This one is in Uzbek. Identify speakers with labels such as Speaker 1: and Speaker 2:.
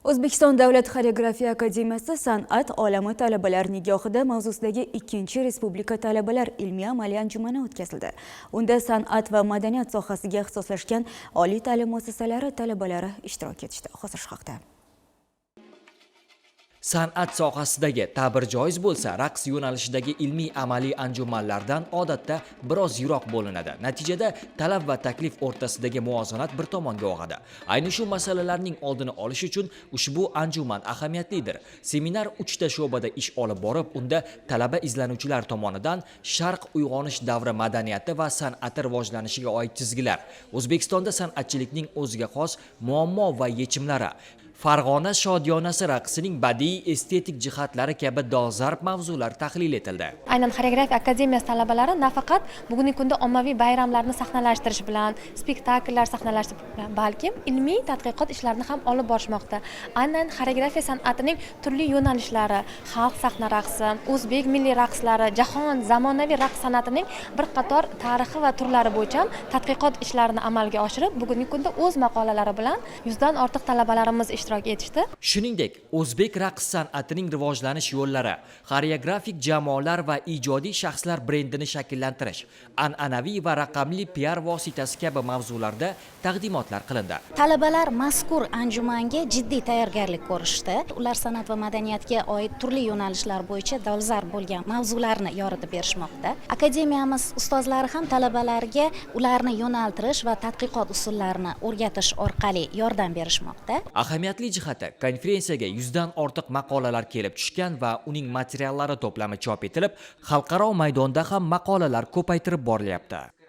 Speaker 1: O'zbekiston davlat xoreografiya akademiyasi "San'at olami talabalar nigohida" mavzusidagi ikkinchi respublika talabalar ilmiy amaliy anjumani o'tkazildi. Unda san'at va madaniyat sohasiga ixtisoslashgan oliy ta'lim muassasalari talabalari ishtirok etishdi. Hozir shu haqda.
Speaker 2: San'at sohasidagi, ta'bir joiz bo'lsa, raqs yo'nalishidagi ilmiy amaliy anjumanlardan odatda biroz yiroq bo'linadi. Natijada talab va taklif o'rtasidagi muvozanat bir tomonga og'adi. Ayni shu masalalarning oldini olish uchun ushbu anjuman ahamiyatlidir. Seminar uchta sho'bada ish olib borib, unda talaba izlanuvchilar tomonidan Sharq uyg'onish davri madaniyati va san'ati rivojlanishiga oid chizgilar, O'zbekistonda san'atchilikning o'ziga xos muammo va yechimlari, Farg'ona shodiyonasi raqsining badiiy estetik jihatlari kabi dolzarb mavzular tahlil etildi.
Speaker 3: Aynan xoreografiya akademiyasi talabalari nafaqat bugungi kunda ommaviy bayramlarni sahnalashtirish bilan, spektakllar sahnalashtirish bilan, balkim ilmiy tadqiqot ishlarini ham olib borishmoqda. Aynan xoreografiya san'atining turli yo'nalishlari, xalq sahna raqsi, o'zbek milliy raqslari, jahon zamonaviy raqs san'atining bir qator tarixi va turlari bo'yicha ham tadqiqot ishlarini amalga oshirib, bugungi kunda o'z maqolalari bilan 100dan ortiq talabalarimiz ishtirok etishdi.
Speaker 2: Shuningdek, o'zbek raqs san'atining rivojlanish yo'llari, xoreografik jamoalar va ijodiy shaxslar brendini shakllantirish, an'anaviy va raqamli piar vositasi kabi mavzularda taqdimotlar qilindi.
Speaker 4: Talabalar mazkur anjumanga jiddiy tayyorgarlik ko'rishdi. Ular san'at va madaniyatga oid turli yo'nalishlar bo'yicha dolzarb bo'lgan mavzularni yoritib berishmoqda. Akademiyamiz ustozlari ham talabalarga ularni yo'naltirish va tadqiqot usullarini o'rgatish orqali yordam berishmoqda.
Speaker 2: Ahamiyatli jihati, konferensiyaga 100dan ortiq maqolalar kelib tushgan va uning materiallari to'plami chop etilib, xalqaro maydonda ham maqolalar ko'paytirib borilyapti.